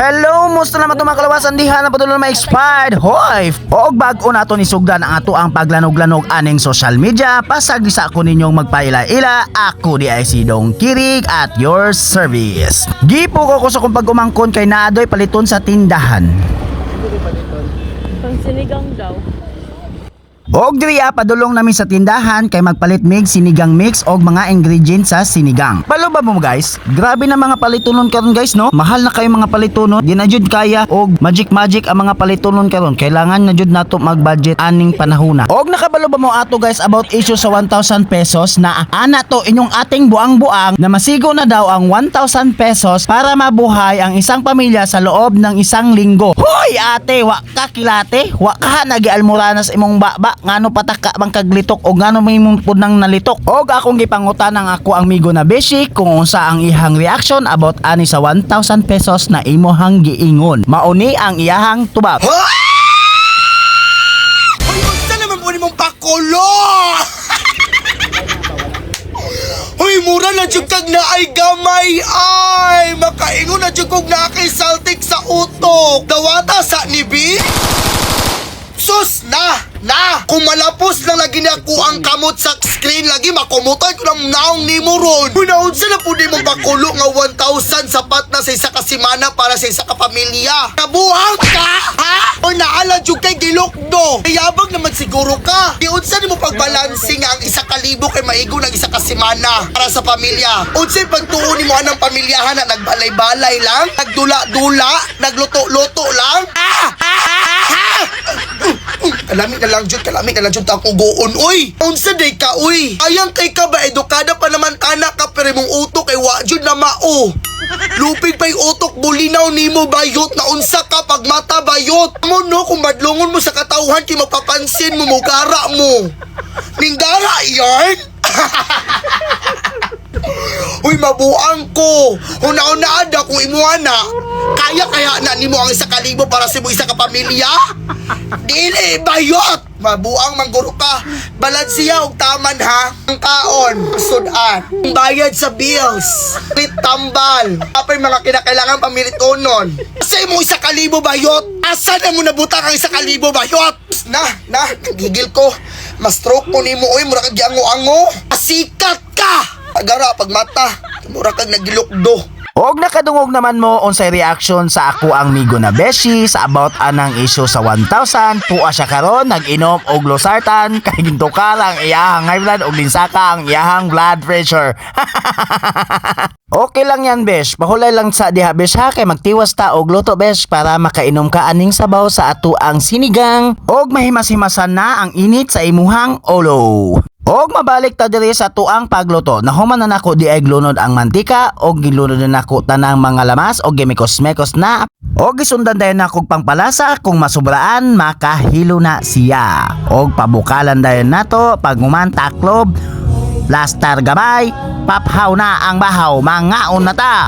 Hello, musta naman itong mga kalawasan diha na patuloy na ma-expired. Hoy! Og bag-o nato ni sugdan ang ato ang paglanog-lanog aning social media. Pasag sa ako ninyong magpaila-ila. Ako di ay si Dong Kirig at your service. Gipo ko sa kong pag-umangkon kay naadoy paliton sa tindahan. Pang sinigang daw. Og diriya padulong namin sa tindahan kay magpalit mig sinigang mix og mga ingredients sa sinigang. Balo ba mo, guys? Grabe na mga palitonon karon, guys, no? Mahal na kayo mga palitonon. Di na jud kaya og magic magic ang mga palitonon karon. Kailangan na jud nato mag-budget aning panahona. Og nakabalo ba mo ato, guys, about issue sa 1,000 pesos na ana to inyong ating buang-buang na masigo na daw ang 1,000 pesos para mabuhay ang isang pamilya sa loob ng isang linggo? Hoy ate, wa ka kilate, wa ka nagialmuranas imong baba, ngano pataka bang kaglitok o ngano may mong punang nalitok? Og akong gipangutan ang ako ang migo na beshi kung unsa ang ihang reaction about ani sa 1,000 pesos na imohang giingon. Mauni ang iyahang tubag. Hoy, unsa naman po nimong pakulo? Hoy, mura na jud kag naay gamay ay. Makaingon na jud kog naa kay saltik sa utok. Dawata sa ni bi? Sus na! Na! Kung malapos lang lagi na ako ang kamot sa screen lagi, makumutan ko ng naong nimo ron. Uy, naunsa na po nimong pakulo nga 1,000 sapat na sa isa ka semana para sa isa ka pamilya? Kabuhang ka? Ha? O naala jud kay gilokdo. Yabang naman siguro ka. Di unsa nimo pagbalancing nga ang 1,000 kay maigo ng isa ka semana para sa pamilya? Unsay pagtuo nimo anang pamilyahan na nagbalay-balay lang, nagdula-dula, nagluto-luto lang? Ah! Ah! Ah! Ah! Kalami na lang jud, kalami na lang jud ang ugoon, uy. Unsa day ka, uy? Ayang kay ka ba edukada pa naman tana ka pero imong utok kay wa jud na mao. Lupig pa'y utok bulinaw nimo bayot na unsa ka pag mata bayot. Mo no kung madlungon mo sa katawhan kay mapapansin mo mugara mo. Ninggara yarn. Uy, mabuang ko. Una-una ada kung imuha na. Kaya kaya na nimo ang 1,000 para sa imo isa ka pamilya? Dili, bayot! Mabuang mangguro ka. Balansiya og taman ha. Ang kaon, sudan, bayad sa bills, tambal. Apay mga kinakailangan pamilitonon. Sa imo 1,000 bayot? Asa na mo nabutang ang 1,000 bayot? Na, na, gigil ko. Mas-stroke ko nimo oy, mura kag giango-ango. Sikat ka! Agara pag mata, mura kag nagilukdo. Og nakadungog naman mo unsay reaction sa ako ang migo na beshi sa about anang issue sa 1,000. Puha siya karon nag-inom og losartan kay gintukar ang iyahang high blood og linsaka ang iyahang blood pressure. Okay lang yan, besh. Pahulay lang sa diha, besh, ha, kay magtiwas ta og luto, besh, para makainom ka aning sabaw sa ato ang sinigang og mahimas-himasan na ang init sa imuhang ulo. Og mabalik ta diri sa tuang pagluto. Nahuman na nako di ay glunod ang mantika og gilunod na nako tanang mga lamas og gimekos-mekos na. Og gisundan dayon nako og pangpalasa, kung masubraan makahilo na siya. Og pabukalan dayon nato pag human taklob lastar gamay, paphaw na ang bahaw, mangaon na ta.